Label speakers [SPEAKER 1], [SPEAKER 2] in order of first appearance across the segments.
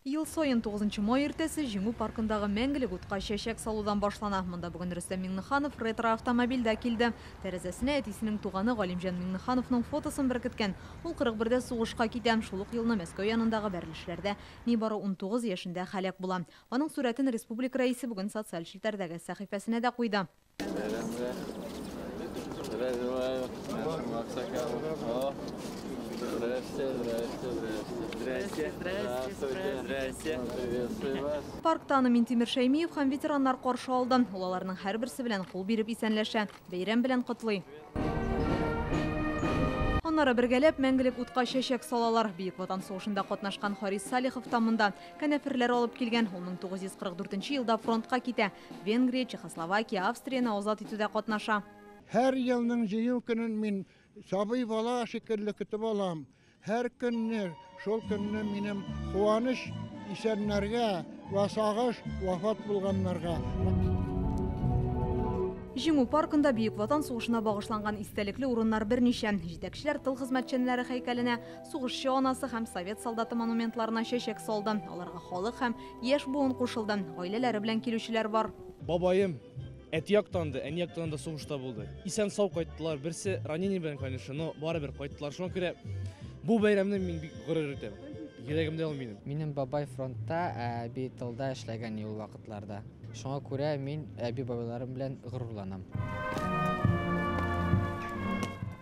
[SPEAKER 1] Ел саен 9 май иртәсе Җиңү паркындагы мәңгелек утка чәчәк салудан башлана. Монда бүген Рөстәм Миңнеханов ретро-автомобильдә килде. Тәрәзәсенә әтисенең туганы Галимҗан Миңнехановның фотосын беркеткән. Ул 41-дә сугышка китә. Шул ук елны Мәскәү янындагы бәрелешләрдә нибары 19 яшендә һәлак була. Аның сурәтен республика рәисе бүген социаль челтәрдәге сәхифәсенә дә куйды. Паркта аны Минтимер Шәймиев һәм ветераннар каршы алды. Ул аларның һәрберсе белән кул биреп исәнләшә, бәйрәм белән котлый. Аннары бергәләп мәңгелек утка чәчәк салалар. Бөек Ватан сугышында катнашкан Харис Салихов та монда. Канәферләр алып килгән. Ул 1944 елда фронтка китә. Венгрия, Чехословакия, Австрияне азат итүдә катнаша.
[SPEAKER 2] Һәр елның Җиңү көнен мин сабый бала шикелле көтеп алам. Һәр көнне, шул көнне минем куаныч исәннәргә вә сагыш вафат булганнарга.
[SPEAKER 1] Җиңү паркында Бөек Ватан сугышына багышланган истәлекле урыннар берничә. Җитәкчеләр тыл хезмәтчәннәре һәйкәленә, сугышчы анасы һәм совет солдаты монументларына чәчәк салды. Аларга халык һәм яшь буын кушылды. Гаиләләре белән килүчеләр бар.
[SPEAKER 3] Бабаем әти яктан да, әни яктан да сугышта булды. Исән сау кайттылар. Берсе ранение белән, конечно, но барыбер кайттылар. Шуңа күрә бу бәйрәмне мин бик горур итәм. Йөрәгемдә ул минем.
[SPEAKER 4] Минем бабай фронтта, ә әби тылда эшләгән ул вакытларда. Шуңа күрә мин әби-бабайларым белән горурланам.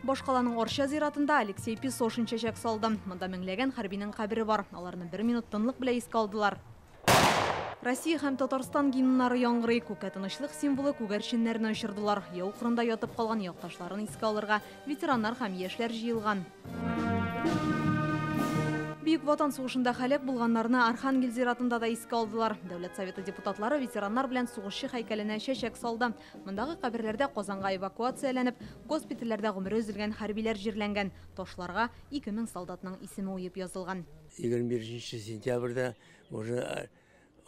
[SPEAKER 1] Башкаланың Арча зиратында Алексей Песошин чәчәк салды. Монда меңләгән хәрбинең кабере бар. Аларны бер минут тынлык белән искә алдылар. Россия һәм Татарстан гимннары яңгырый. Күккә тынычлык символы күгәрченнәрне очырдылар. Яу кырында ятып калган якташларын искә алырга ветераннар һәм яшьләр җыелган. Бөек Ватан сугышында һәлак булганнарны Архангел зиратында да искә алдылар. Дәүләт Советы депутатлары ветераннар белән сугышчы һәйкәленә чәчәк салды. Мондагы каберләрдә Казанга эвакуацияләнеп, госпитальләрдә гомере өзелгән хәрбиләр җирләнгән. Ташларга 2000 солдатның исеме уеп язылган.
[SPEAKER 5] 25 сентябрьдә уже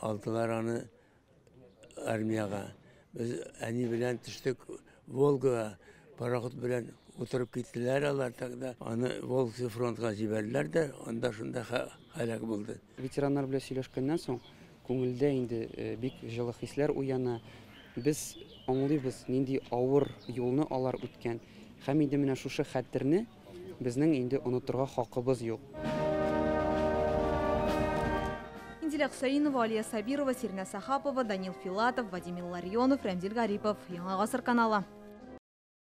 [SPEAKER 5] алдылар аны армиягә. Без әни белән төштек Волгага, пароход белән утырып киттеләр алар тогда. Аны Волжский фронтка җибәрделәр дә, анда шунда һәлак булды.
[SPEAKER 6] Ветераннар белән сөйләшкәннән соң күңелдә инде бик җылы хисләр уяна. Без аңлыйбыз, нинди авыр юлны алар үткән. Һәм инде менә шушы хәтерне безнең инде онытырга хакыбыз юк.
[SPEAKER 1] Инзилә Хөсәенова, Алия Сабирова, Сиринә Сахапова, Данил Филатов, Вадим Илларионов, Рәмзил Гарипов. Яңа Гасыр каналы.